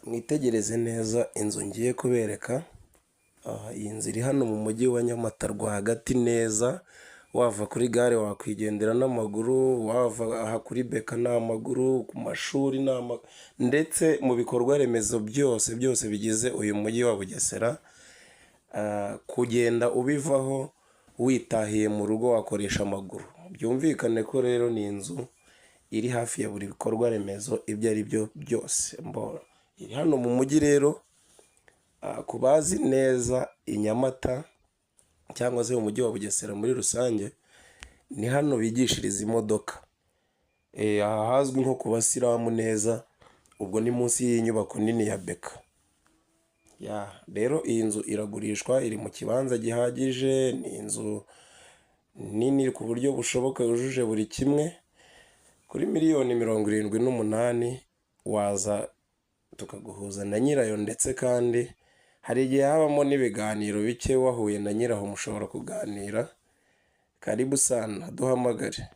Mwitegereze neza inzu ngiye kubereka, iyi nzu iri hano mu mujyi wa Nyamata rwagati neza, wava kuri gare wakwigendera n'amaguru, wava aha kuri BK n'amaguru, ku mashuri ndetse mu bikorwa remezo byose byose bigize uyu mujyi wa Bugesera, kugenda ubivaho witahiye mu rugo wakoresha amaguru. Byumvikane ko rero ni inzu iri hafi ya buri bikorwa remezo ibyo ari byo byose. Iri hano mu mujyi rero, ku bazi neza i Nyamata cyangwa se umujyi wa Bugesera muri rusange, ni hano bigishiriza imodoka. Aha hazwi nko ku basilamu neza, ubwo ni munsi y'inyubako nini ya BK. Rero iyi nzu iragurishwa, iri mu kibanza gihagije, ni inzu nini ku buryo bushoboka yujuje buri kimwe, kuri miliyoni 78 waza tukaguhuza na nyirayo, ndetse kandi hari igihe habamo n'ibiganiro bike, wahuye na nyiraho mushobora kuganira. Karibu sana, duhamagare.